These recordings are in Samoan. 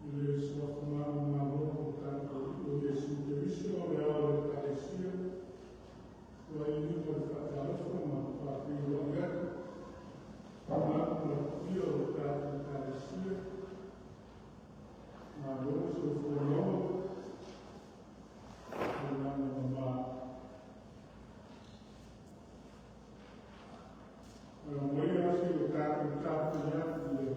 I le suafa manumalo o tatou Alii o Iesu Keriso o le Ao o le Ekalesia, ua i lima o le faatalofa ma faafeiloai atu i le mamalu ma le paia o le tatou Ekalesia. Malo le soifua maua ma le lagi e mama. Aumaia se i o tatou tapuai atu i le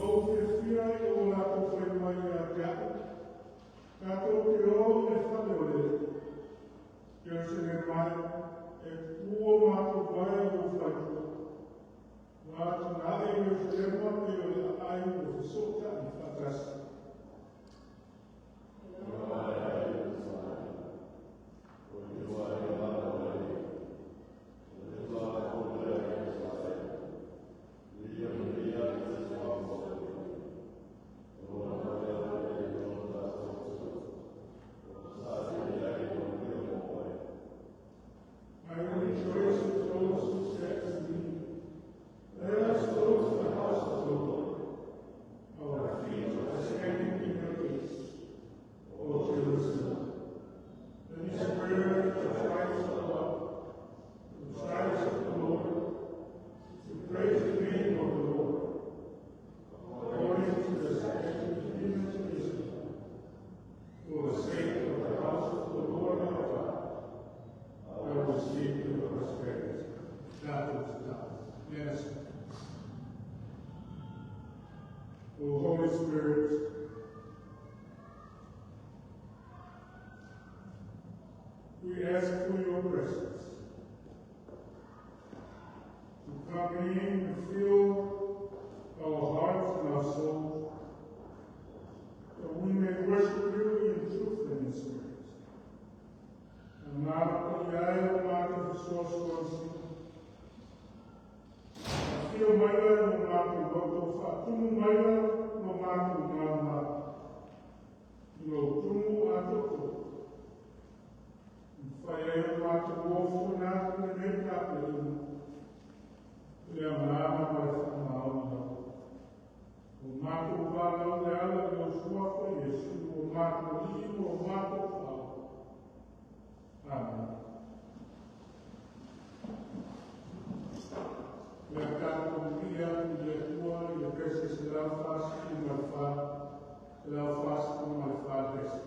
Ou fiafia ina ua latou fai mai ia te a'u, tatou te o i le fale o le Alii. Ierusalema e, e tutu o matou vae i ou faletua. Ua atinae Ierusalema pei o le aai ua fesootai faatasi. I will rejoice with those who said to me, "Let us go to the house of the Lord." Our feet are standing in your gates, O Jerusalem. Then swear the tribes of God, the tribes of the Lord, to praise the name of the Lord, according to the statute given to Israel, for the sake of the house of the Lord our God. I will seek your prosperity. That was done. Yes. O Holy Spirit, we ask for your presence to come in and fill our hearts and our souls, that we may worship you in truth and in spirit. Agaga Paia e o matou fesoasoani. Afio maila i lo matou loto, faatumu maila lo matou maumau. I lou tumu atoatoa. Mafai ai ona matou ofuina atu lenei tapuaiga. I le agaga ma le faamaoni lava. Ua matou valaau e ala i lou suafa Iesu, o matou Alii ma o matou Faaola. Amen. Le a tatou pipii atu i le Atua i le pese 144, 144 pese.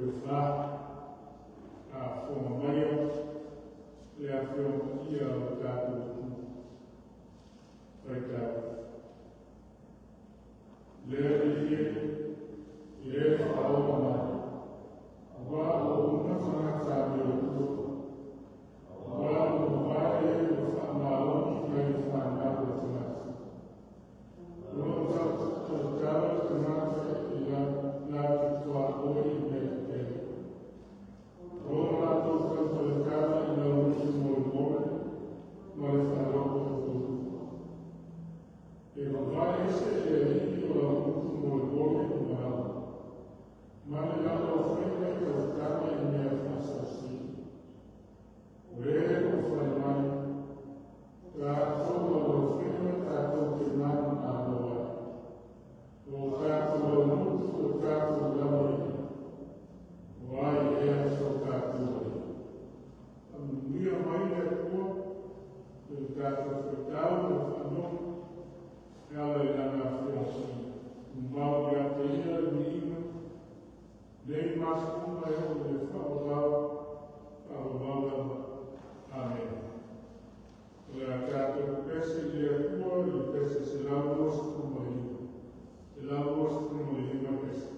Iofa, faafofoga maia le Afioga Paia a lo tatou atunuu. Faitau, Le Alii e, ia e faaola mai, aua ua uma tagata amiotonu, aua ua mavae e ua faamaoni nai le fanau a tagata. O lo o tautala le tagata e latou te tuaoi i mea tetele. O lo o latou tautalatala i lau usu molemole ma le faalogo tutu. E vavae ese e le Alii o lau utu molemole i malaga, ma le lauaufaiva i tautala i mea faasausili. O e o lo o fai mai, tatou lauaufaiva tatou te manumalo ai. O tatou laumotu o tatou lava ia. O ai ea so tatou Alii. Faamanuia mai le Atua i le tatou faitau ma le faanono e ala i lana Afioga Paia. Tumau ia te ia le viiga, nei ma aso uma e oo i le faavavau, faavavau lava. Amene. O le a tatou pese i le Atua i le pese 125. 125 pese.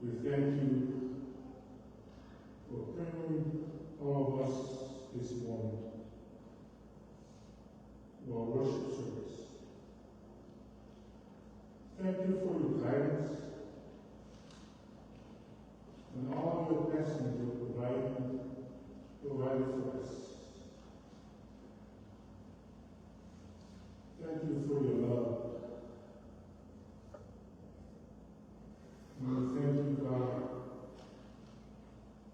We thank you for bringing all of us this morning to our worship service. Thank you for your guidance and all your blessings you provided for us. Thank you for your love. And we thank you, God,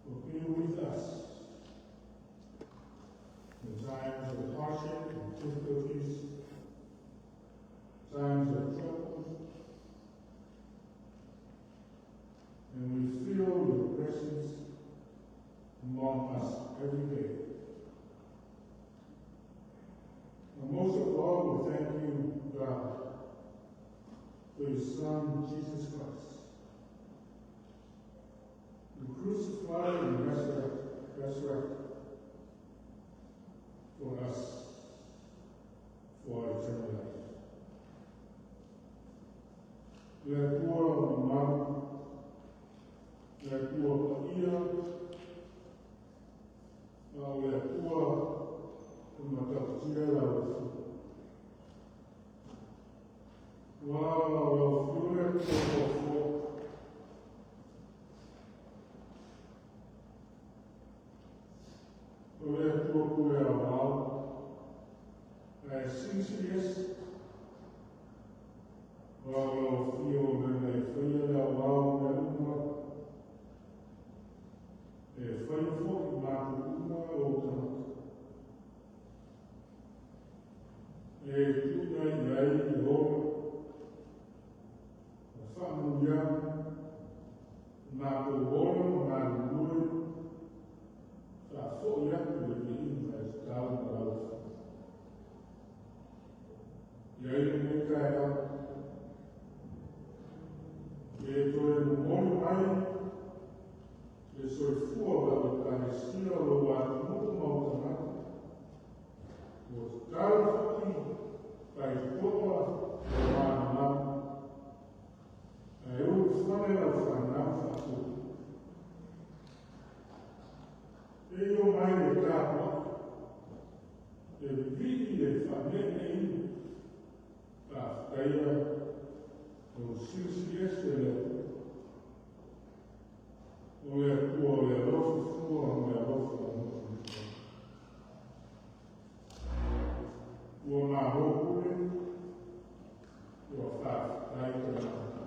for being with us in times of hardship and difficulties, times of trouble, and we feel your presence among us every day. And most of all, we thank you, God, for your Son, Jesus Christ, who crucified and resurrected for us, for our eternal life. Le Atua mamalu, le Atua paia, a o le Atua e matautia lau afio. Ua o lau afio le Atua foafoa. O le Atua pule aoao, ae silisili ese. Ua o lau afio o mea e faia le aoao mea uma, e faia foi matou uma o tagata. E tuuina i ai le ola, o faamanuiaga, matou ola ma galulue, faafoi atu le viiga e tatau ma lau afio. I ai lenei taeao, e toe momoli mai le soifua o lau Ekalesia o lou atunuu ma ou tagata. Ua tatalo foi faitotoa o manumanu, ae ulufale lau fanau faatupu. E omai le tapuai, e vivii le faaneeneeina, faafetaia lou silisili ese le Atua. O le Atua o le alofa fua ma le alofa nofonofo. Ua malo pule, ua faafetai tagata.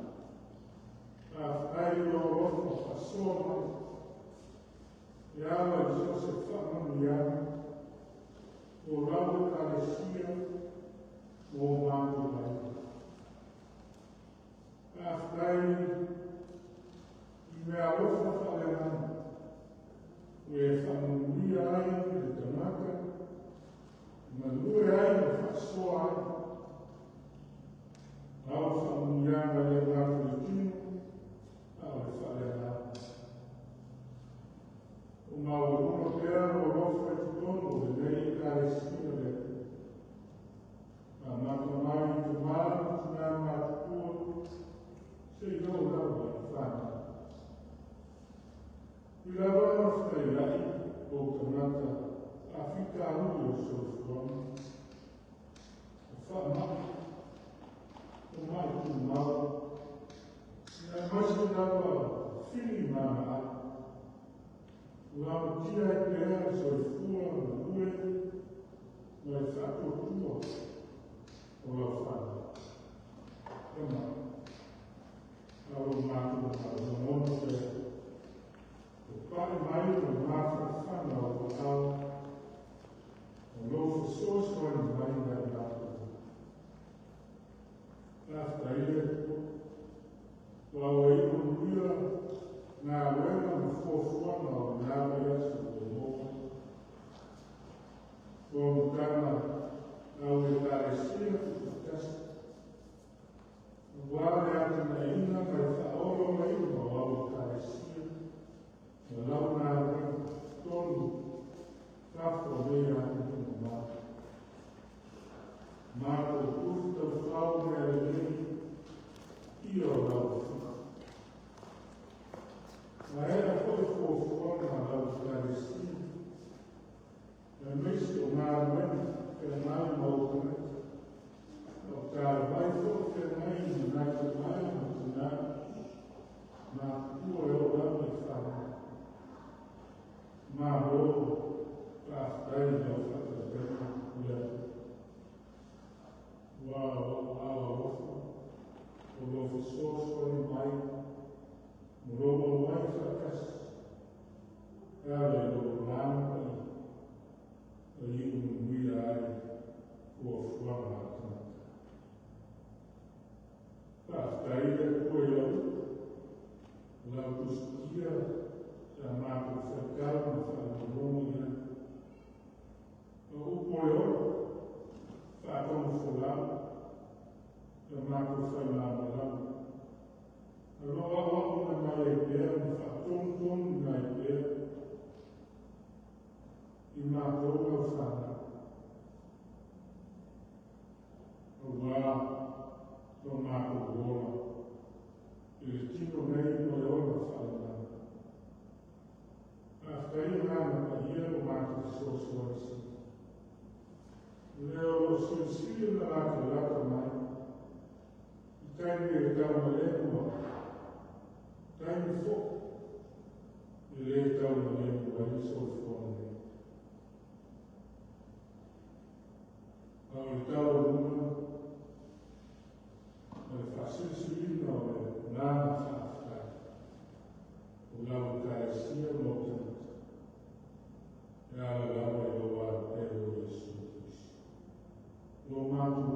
Faafetai i lou alofa faasoa mai. E ala i so o se faamanuiaga, o lau Ekalesia mo matou aiga. Faafetai i mea alofa faaleagaga, ua e faamanuia ai le tagata, galue ai ma faasoa ai. Lau faamanuiaga e le gata i le tino, a o le faaleagaga. O maualuga pea lou alofa i totonu o lenei Ekalesia le Atua. Amata mai i tama ma tina matutua, seia oo lava i fanau. I lava ona fetaiai ou tagata faafitauli o le soifuaga, o faamai, o mai tumau, aemaise lava fili manaau. Ua lamatia ai pea le soifua galue ma le faatuatua o lau fanau. Ema, alo matou lagona pea, o pae mai le mafanafana o aao, o lou fesoasoani mai nai matou. Faafetai le Atua, ua ua manuia galuega ma fuafuaga o lena vaiaso ua maua. Fonotaga au Ekalesia tuufaatasi, aua le atinaeina ma le faaolaolaina o au Ekalesia ma lau galuega totonu fafo o nei atunuu mamao. Matou tufu taufao mea lelei ia o lau afio. Ma lau Ekalesia, aemaise o galuega feagai ma ou tagata. O talavai foi feagai i manatu ai ma tina matutua e oo lava i fanau. Malo faafetai i lau faatautaiga o le Atua. Ua ou aao alofa o lou fesoasoani mai ma lou auai faatasi e ala i lou Agaga Paia e iu manuia ai fuafuaga a tagata. Faafetai le Atua i lau upu, o lau tusitia sa matou faitau ma faalogologo i ai. O upu o le ola, faatonufolau, sa matou faimalamalama. O lo o aoaoina mai ai pea ma faatonutonuina ai pea i matou lau fanau. Aua lo matou ola i le tino nei ma le ola faaleagaga. Faafetai Agaga Paia lo matou fesoasoani sili. O lea o lo o silisili ona latalata mai i taimi e taumalemu ai, taimi foi e le taumalemu ai le soifuaga nei. A o le taualuga o le faasilisiliga o le agaga faafetai o lau Ekalesia ma ou tagata, e ala lava i lou Alo o Iesu Keriso. Lo matou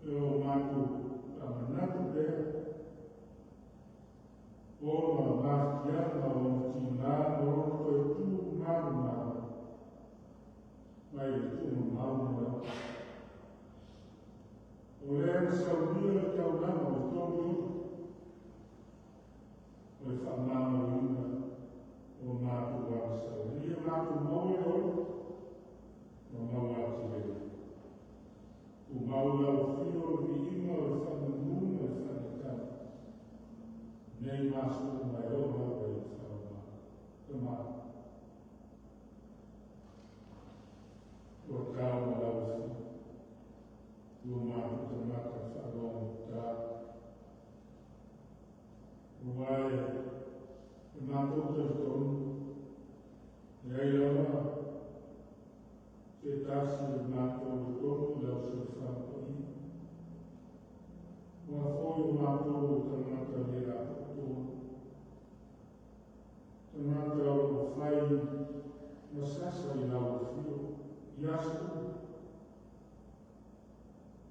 e o matou faamanatu pea ona mafatiaga o ona tigā ma lona toe tu manumalo mai le tuumamao ma le oti. O lea na saunia le taulaga o le tolu o le faamagaloina o matou agasala. Ia matou maua le ola ma maua atili ai. Tumau lau afio o le viiga o le faamanu ma le faaneetaga nei ma aso uma e oo lava i le faavavau. Tama, ua tau ma lau afio, ua matou tagata faalogo ua e matou talitonu, leai lava se tasi o matou i totonu i lau silafaga paia. Ua foi o matou o tagata le atoatoa, tagata o lo o fai ma sasa i lau afio i aso uma,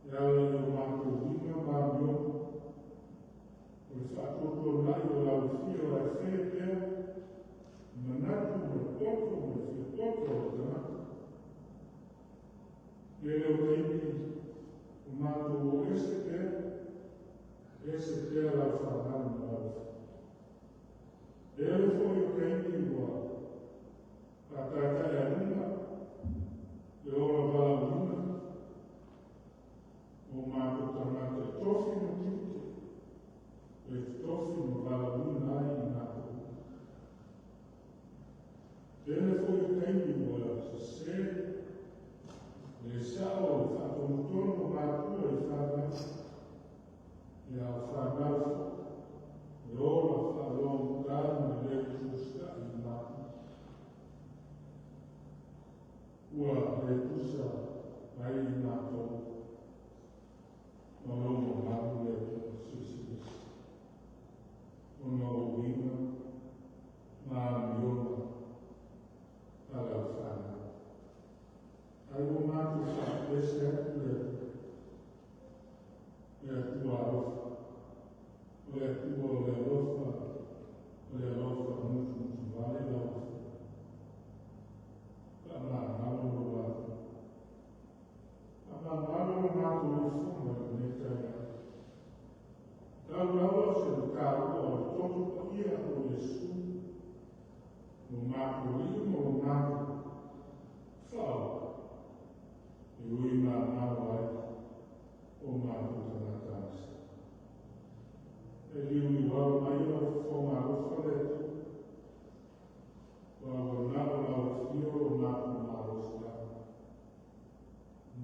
e ala i o matou uiga ma amioga, o le faatuatuanai o lau afio ae fea pea manatu ma le poto ma le fiapoto o le tagata. Lele o taimi o matou o ese pea, ese pea lau fanau ma lau afio. Lele foi o taimi ua faataetaealuga le ola valaauina o matou tagata e tofi ma tiute, e tofi ma valaauina ai i matou. Tele foi o taimi ua sese le sao o le faatonutonu o matua i fanau, ia o fanau foi, le ola faalogo ma le le usuusitai i matua. Ua le tusa ai i matou ma lou mamalu le Atua Silisili Ese, ona o uiga ma amioga a lau fanau. Ai ua matou faapese atu le Atua, le Atua alofa, o le Atua o le alofa, o le alofa mutumutuvale lau afio. Faamagalo lou alofa. Faamagalo lo matou ifoga i lenei taeao. Tau lava o se mataua o le toto paia o Iesu, lo matou Alii ma lo matou Faaola, e ui mamao ai o matou tagata agasala. E liuliualo mai lau fofoga alofa le Atua,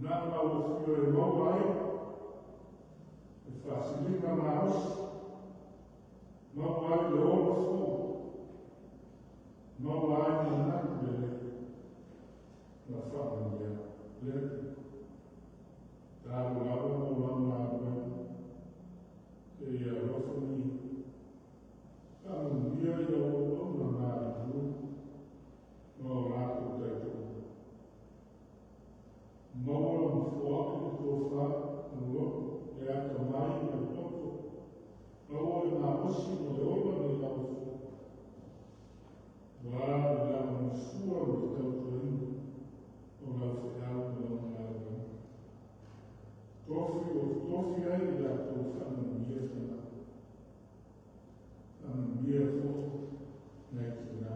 Na lau afio e maua ai le faasiliga malosi, maua ai le ola fou, maua ai manatu lelei ma faamanuiaga. Le Atua, tatalo lava mo lau galuega, seia alofagia, faamanuia i au auauna galulue ma o latou taitoalua. Maua le mafoa'i le tofa ma le loto, le atamai ma le poto, maua le malosi ma le ola mai lau Afioga, aua le lagolagosua ma le tautuaina o lau feau ma lau galuega. Tofi ua totofi ai i latou faamanuia tagata, faamanuia foi nai tinā.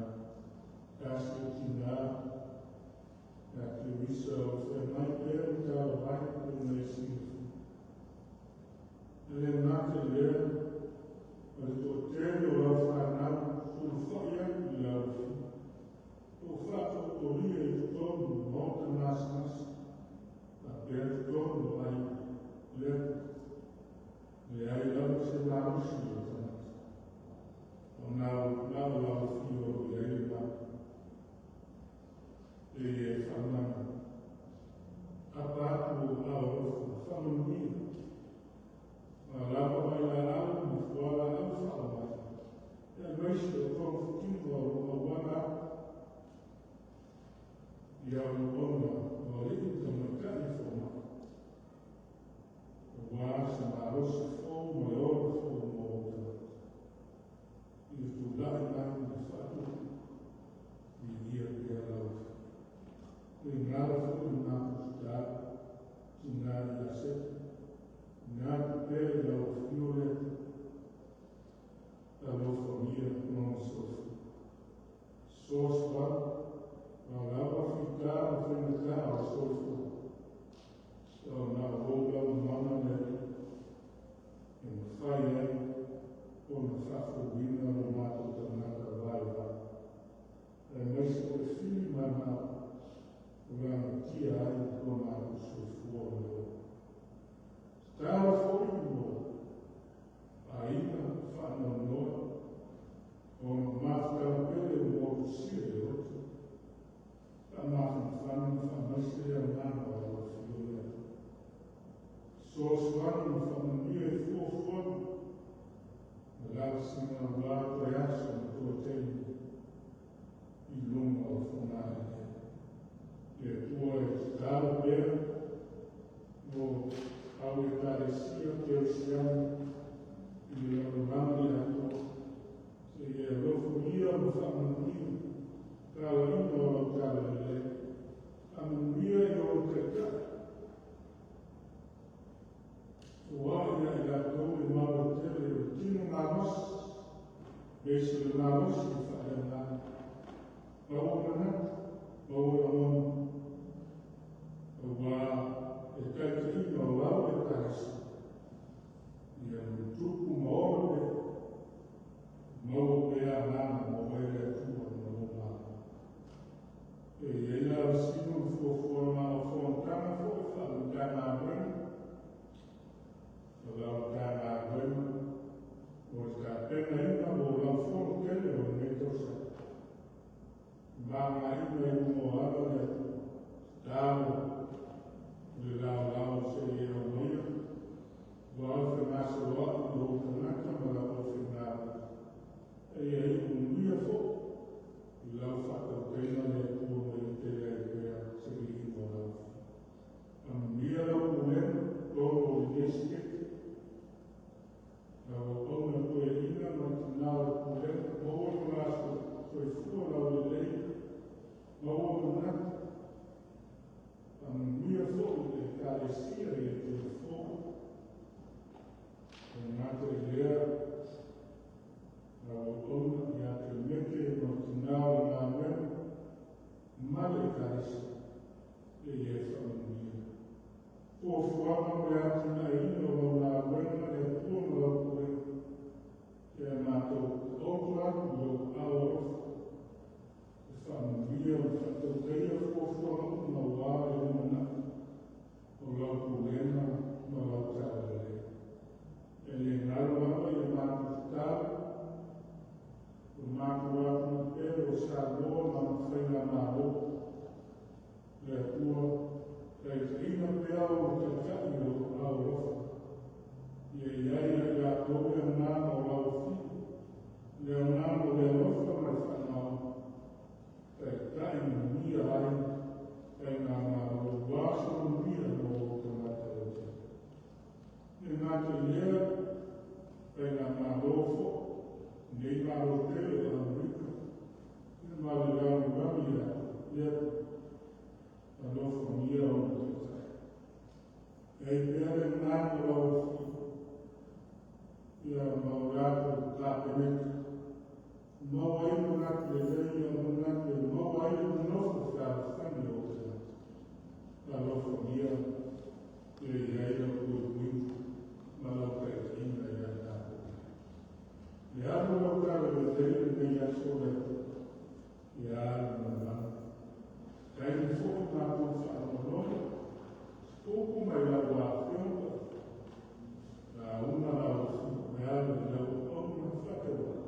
Tasi o tinā, ia Teresa o feagai pea ma talavai pei ona e silafia. E le gata i lea, o le toatele o lau fanau sulufai atu i lau afio, o faataotolia i totonu o maota gasegase, faapea totonu o aiga. Le Atua, leai lava se malosi o le tagata, o na o lau afio o i ai le mana. E e faamanu, apa atu o aao alofa, faamanuia, ma lava vailaau ma fualaau faaomaina, aemaise o togafitiga o lo o auala atu i au auauna o alii ma tamaitai fomai, aua se malosi fou ma le ola fou mo ou tagata. I le tulai mai ma le faatupu, viia pea lau Afioga. Le galo foi le matou tatalo, tina ia Sepe, ina atu pea i lau afio le Atua, alofagia lona soifua. Fesoasoani, o a lava fita ma faigata o le soifua, o na o lou lava mana le Alii, e mafai ai ona faafouina lo matou tagata vaivai, aemaise o le fili manao o lagatia ai lo matou soifua ma le ola. Tatalo foi mo aiga faanoanoa ona o mafutaga pele ua motusia i le loto, faamafanafana ma faamaise le agaga o lau afio le Atua. Fesoasoani ma faamanuia i fuafuaga ma lavasiga aua toe aso ma toe taimi i luga o le fogalemea. Le Atua e tatalo pea mo au Ekalesia Kerisiano i le lalolagi atoa, seia alofagia ma faamanuia talaiga o lau talalelei, faamanuia i ona taitai, foai ia i latou le mau e tele o le tino malosi, aemaise le malosi faaleagaga, maua manatu, maua lagona, aua le taitaiga o lau Ekalesia, ia tupu ma ola pea, maua pea agaga mo oe le Atua ma lou Malo. E i ai lavasiga ma fuafuaga o fonotaga foi faale-Matagaluega, o lau Matagaluega mo le tapenaina mo lau fono tele o lenei tausaga. Magaiga i luga o ala le Atua, tatalo le laolao seia aumaia, ua le fegasoloai o ou tagata ma lau aufaigaluega. Eia iu manuia foi i lau faatautaiga le Atua ma ia tele ai pea se viiga o lau Afioga. Faamanuia lau pulega, totonu o lenei seketi, lau auauna toeaina ma tina o le pulega, maua lo la soifua laulelei, maua manatu, faamanuia foi le Ekalesia i le toe fou. E gata i lea, lau auauna ia Kelemete ma le tina o le galuega ma le Ekalesia, e ia e faamanuia. Fuafuaga mo le atinaeina o lau galuega le Atua ma lau pulega, ia matou taoto atu i lou aao alofa, e faamanuia ma faatautaia fuafuaga uma aua le lumanai. upu mai lau Afioga, lauga lau e ala i lau auauna faatauvaa,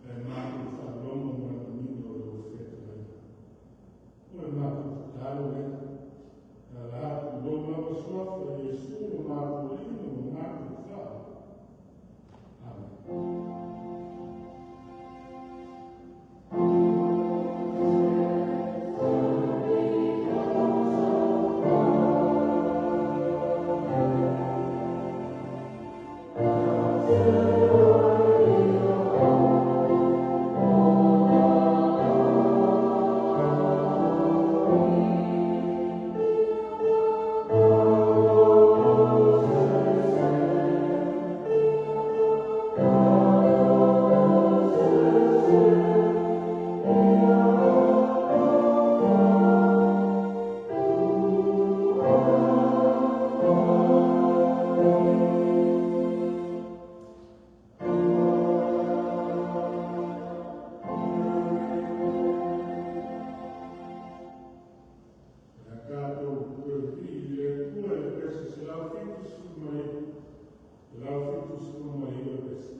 ae matou faalogo ma le manino i lau fetalaiga. O le matou tatalo lea, e ala atu i lou lava Suafa Iesu lo matou Alii ma lo matou Faavae. Amen. O le a tatou toe vivii i le Atua i le pese 179, 179 pese.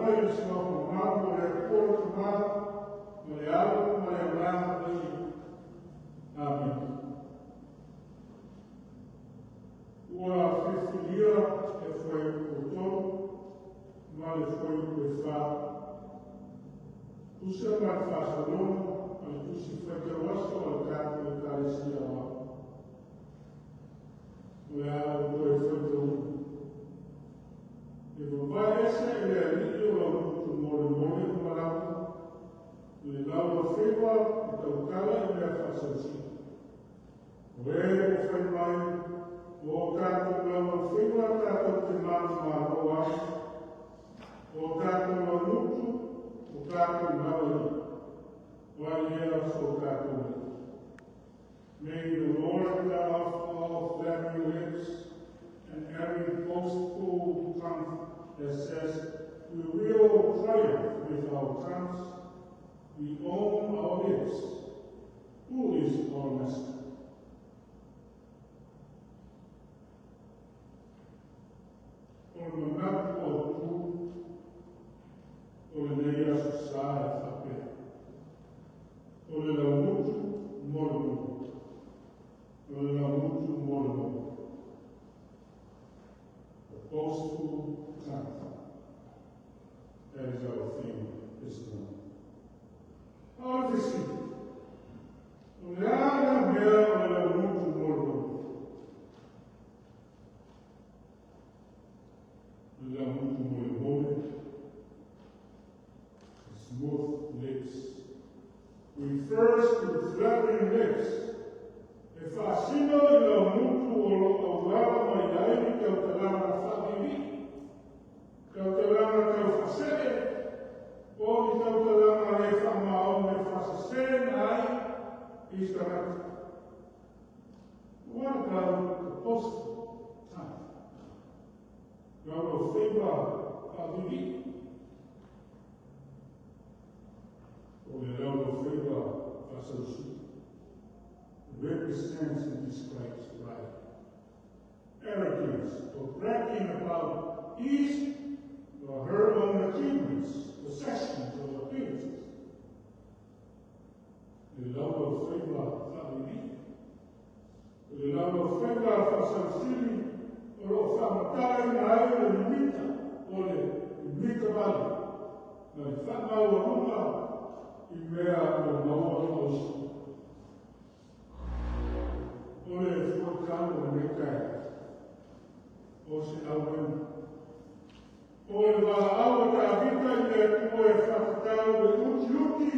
mai le suafa mamalu o le Atua le Tama, ma le Alo, ma le Agaga Paia. Amene. Ua filifilia le fuaiupu 3 ma le fuaiupu 4. Tusa ma le faasologa a le tusi faitau aso a le tatou Ekalesia Aoao. O le a ou toe faitauina. E vavae ese e le Alii o lau gutu molemole ma malama, le laulau faiva e tautala i mea faasausili. O e ua fai mai, o tatou laulau faiva tatou te manumalo ai, o tatou laugutu, o tatou lava ia. O ai ea so tatou Alii. May the Lord cut off all flattering lips and every boastful tongue that says, "We will triumph with our tongues. We own our lips. Who is our master?" O le manatu autu o lenei aso sa e faapea. O le laugutu molemole. O le laugutu molemole. The boastful tongue. That is our theme this morning. O le fesili. O le a le mea o le laugutu molemole? Le laugutu molemole. Smooth lips. Refers to flattering lips. E faasino i laugutu o lo o auala mai ai ni tautalaga faaviivii. Tautalaga taufaasee. O ni tautalaga le faamaoni e faasese na ai i se tagata. What about the boastful tongue? Laulau faiva faaviivii. O le laulau faiva faasausili. Represents and describes pride, arrogance, or bragging about his or her own achievements, possessions, or abilities. Le laulau faiva faaviivii. O le laulau faiva faasausili o lo o faamatalaina ai le mimita o le mimita vale. Ma le faamaualuga i mea o maua ausi. O le fuatau o lenei taeao. O se auena. O le valaau a Tavita i le Atua e faatatau le utiuti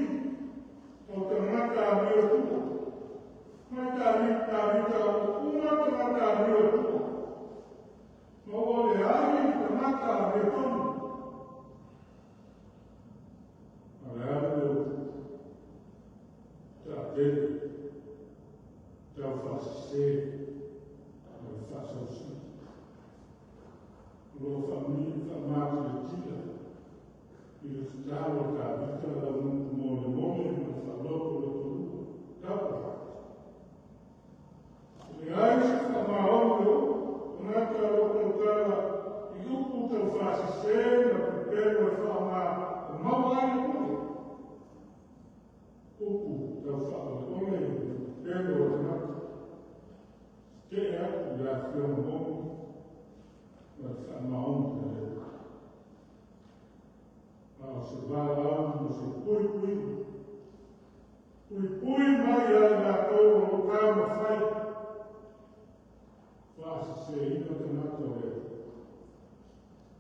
o tagata amiotua. Mai Tavita o uma tagata amiotua. Ma ua leai ni tagata amiotonu. A le a le upu? Taatele, taufaasese, ma le faasausili. O lo o faamatilatila i le tatalo a Tavita laugutu molemole ma le faalotolotolua. Double heart. E leai se faamaoni o tagata o lo o tautala i upu taufaasese ma pepelo e faaaoga e maua ai le pule. Upu taufaaoleole ma pepelo o tagata. Tetee atu i le afioga moni ma le faamaoni a le Atua. A o se valaau ma se puipuiga. Puipui mai ia i latou o lo o taumafai faaseseina tagata o le Atua.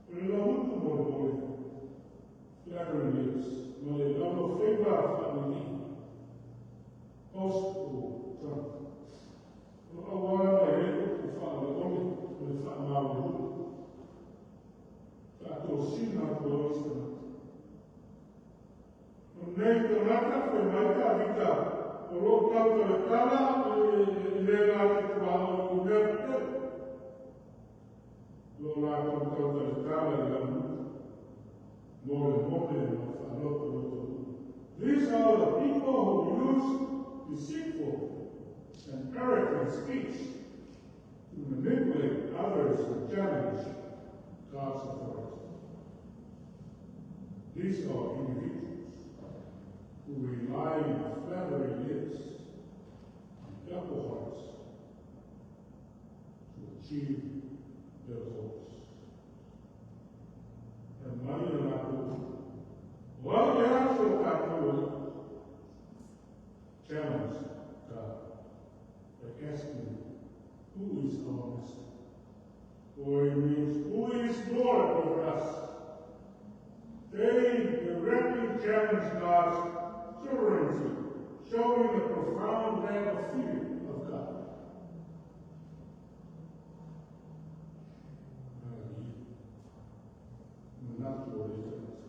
O le laugutu molemole, flattering lips, ma le laulau faiva faaviivii, boastful tongue. O lo o auala mai ai upu faaoleole ma le faamaualuga. Faatosina atu ai se tagata. O nei tagata fai mai Tavita o lo o tautalatala i le latou tuaoi i mea pepelo. Lo latou tautalatala i laugutu molemole ma faalotolotolua. These are the people who use deceitful and arrogant speech to manipulate others and challenge God's authority. These are individuals who rely on flattery lips and double hearts to achieve their goals. E mai e latou, o ai ea so tatou alii? Challenge God by asking, "Who is our master?" Or it means, "Who is Lord over us?" They directly challenge God's sovereignty, showing a profound lack of fear of God. Manatu o le tagata.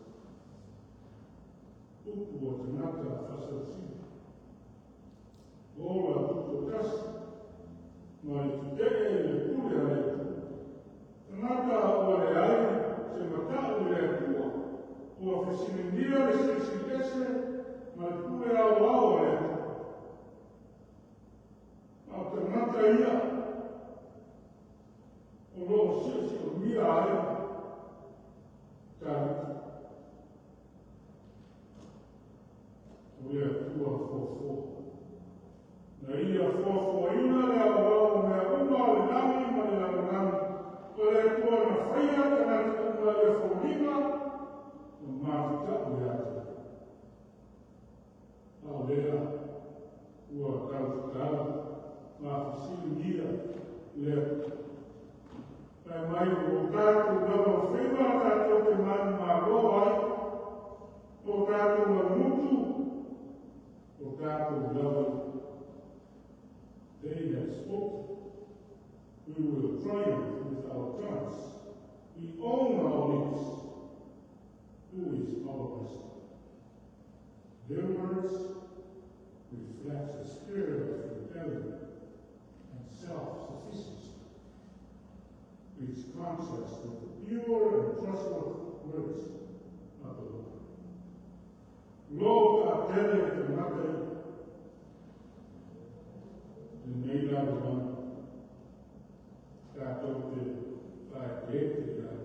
Upu o tagata faasausili. Ola tutoatasi ma le tetee i le pule a le Atua. Tagata ua leai se matau i le Atua, ua fesiligia le Silisili Ese ma le pule aoao a le Atua. A o tagata ia o lo o siosiomia ai Tavita. O le Atua foafoa. Na ia foafoaina le aoao o mea uma o le lagi ma le lalolagi. O le Atua na faia tagata uma ia foliga ma matatau ia te. A o lea ua tautatala ma fesiligia le Atua. Fai mai o tatou lauaufaiva tatou te manumalo ai, o tatou laugutu, o tatou lava. They have spoken. We will triumph with our tongues. We own our lips. Who is our master? Their words reflect a spirit of rebellion and self-sufficiency, which contrasts with the pure and trustworthy words of the Lord. Lo ta'atele o tagata ia lenei lalolagi tatou te faaeteete i ai.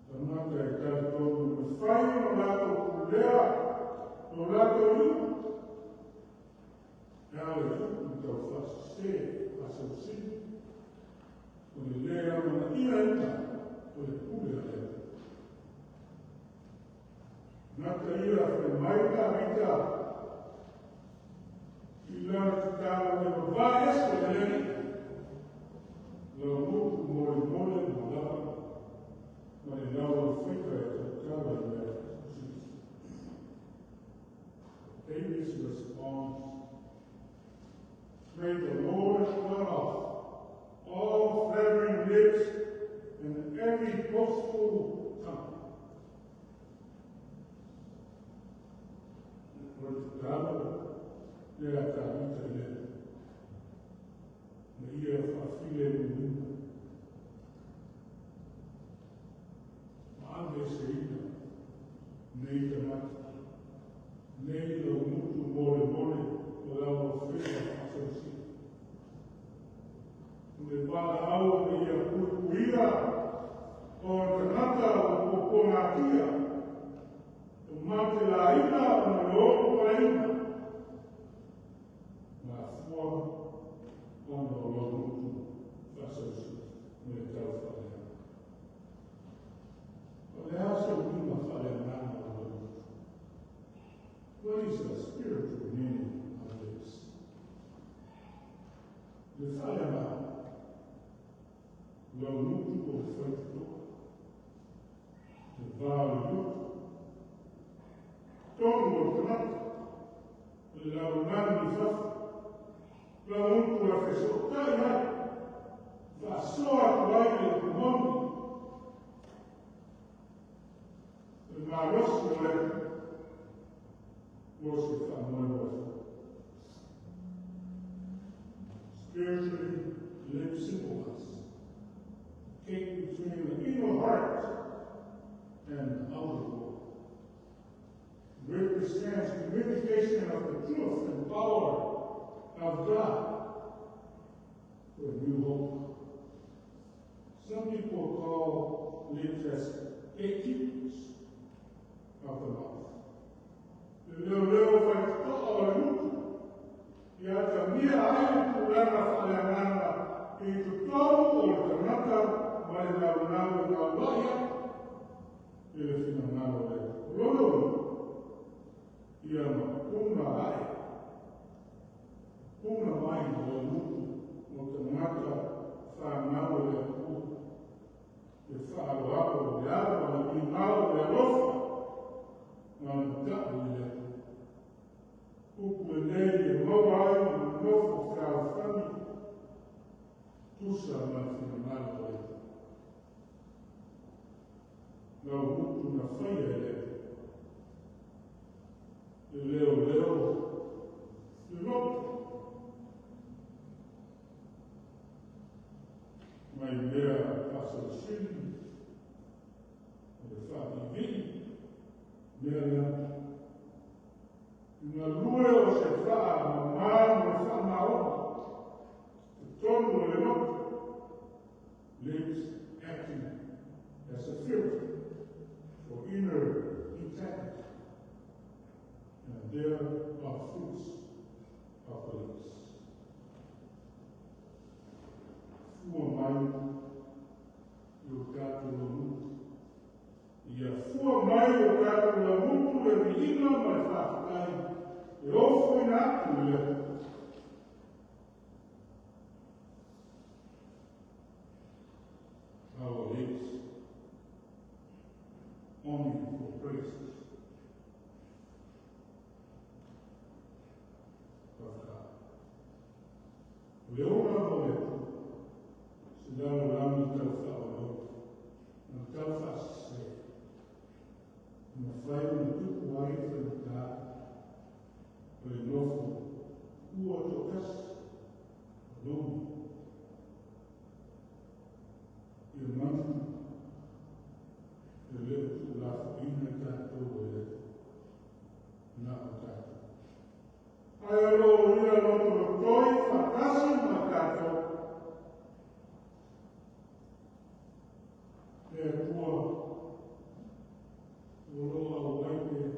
Tagata e talitonu e mafai ona latou pulea lo latou iuga. E ala i upu taufaasese faasausili o le lē amanaiaina o le pule a le Atua. Tagata ia fai mai Tavita i lana tatalo e vavae ese e le Alii laugutu molemole ma lava ma le lauaufaiva e tautala i mea faasausili. David's response: "May the Lord cut off all flattering lips and every boastful tongue." O le tatalo lea a Tavita i le Atua, na ia faafilemuina ma aveeseina nei tagata, nei laugutu molemole o lauaufaiva faasausili. O le valaau ina ia puipuia o tagata ua puapuagatia, o matelaina ona le opopaleina, mafua ona o laugutu faasausili ma le taufaaleaga. O le a se uiga faaleagaga o laugutu? What is the spiritual meaning of this? Le faaleagaga, laugutu o le faitotoa, le va o le loto, tonu o le tagata, le lalolagi i fafo, laugutu e fesootai ai, faasoa atu ai le upu moni, le malosi o le Atua, mo se faamoemoe fou. Spiritually, lips symbolize the gate between the inner heart and the outer world. Represents communication of the truth and power of God for a new hope. Some people call lips as gatekeepers. of the mouth. Le leoleo faitotoa o le gutu, ia atagia ai le tulaga faaleagaga i totonu o le tagata ma le naunau e taulai atu i le finagalo o le Atua. O lona uiga, ia mapuna ae, puna mai o gutu o tagata fanau e le Atua, le faaaloalo, le ava, le migao, le alofa, ma le mata'u i le Atua. Upu lenei e maua ai le nofo fealofani, tusa ma le finagalo o le Atua. Lau gutu na faia e le Atua. Le leoleo le loto mai mea faasilisili, o le faaviivii, mea leaga. Galue o se faamamā mo le faamaoni, totonu o le loto, lips acting as a filter for inner integrity. And there are fruits of the lips. Fua mai i o tatou laugutu. Ia fua mai o tatou laugutu le viiga ma le faafetai e ofoina atu i le Atua. Our lips only for praises of God. O le ola o le Atua, se lalolagi tau faaoloolo, ma tau faasese, mafai ona tupu ai faigata o le nofo ua toatasi o logi. Ia manatu e le o tuulafoaiina i tatou e le Atua, na o tatou. Ae o lo o ia lotolotoi faatasi ma tatou. Le Atua o lo o auai pea.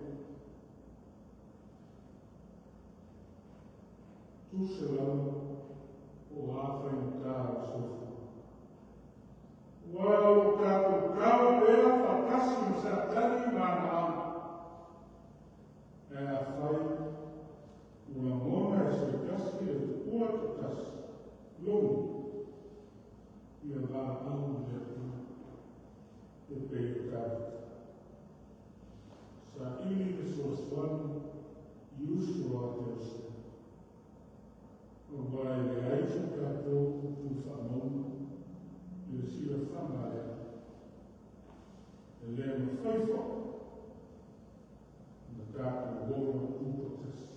Tusa lava o a faigata o le soifua. Ua o lo o tatou tau pea faatasi ma Satani ma ana aga. Ae afai ua lagona e se tasi le tuua toatasi, logi, ia valaau i le Atua e pei o Tavita. Saili fesoasoani i uso a kerisiano. Aua e leai so tatou upu faamauga i le silafaga a le Atua. E le mafai foi ona tatou ola tutoatasi.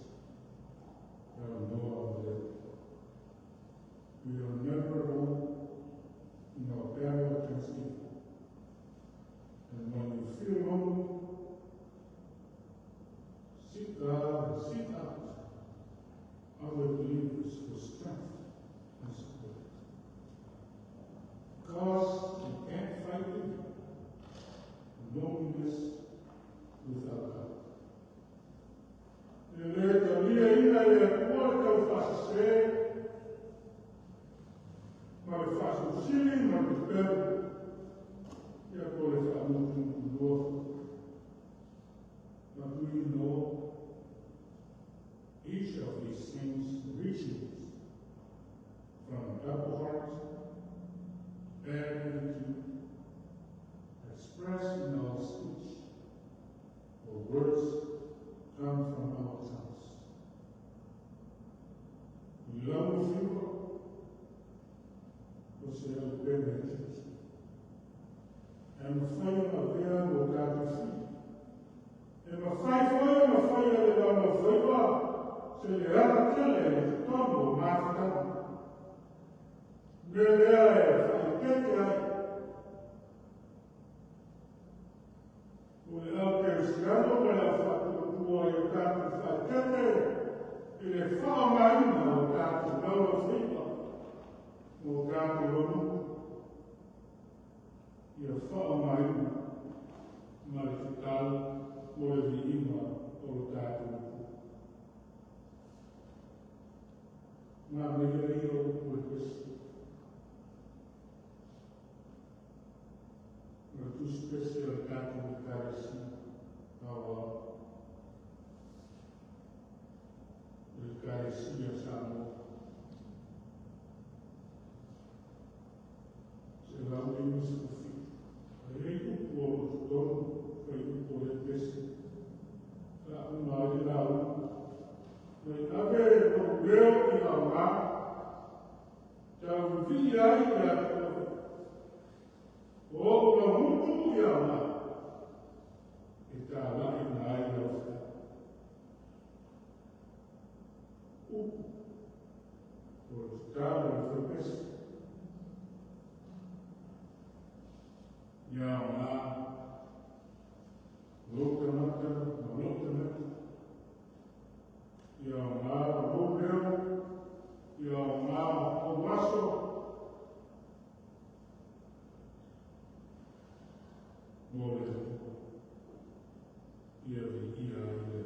Talanoa ma le Atua. We are never alone in our battle against evil. And when you feel lonely, seek God and seek out other believers for strength and support. Because you can't fight evil and loneliness without God. E le taliaina e le Atua le tau faasese, ma le faasilisili ma le pepelo, ia po le faamutumutulua. But we know each of these things originates from a double heart, bad attitude, expressed in our speech, or words come from our tongues. Laufiva o se aupega itiiti. E mafai ona avea mo tatou fili. E mafai foi ona faia le laulaufaiva se leaga tele i totonu o mafutaga. Mea lea e faaeteete ai. O le au kerisiano ma le au faatuatua i o tatou faaeteete i le faaaogaina o tatou laulaufaiva mo tatou laugutu. Ia faaaogaina ma le tatau mo Ekalesia Aoao, o le Ekalesia Samoa. 157. E i ai upu o lo o totonu, fuaiupu o lea pese. Faauma ai le lauga. Ma i ave lou leo i aoga, tauvivii ai ia te oe. O ou laugutu i aoga, e talaiina ai lau feau. Upu o le tatalo a le faipese. Ia aoga lou tagata ma lou tagata. Ia aoga lou leo, ia aoga ou aso. Mo le Atua. Ia viia ai le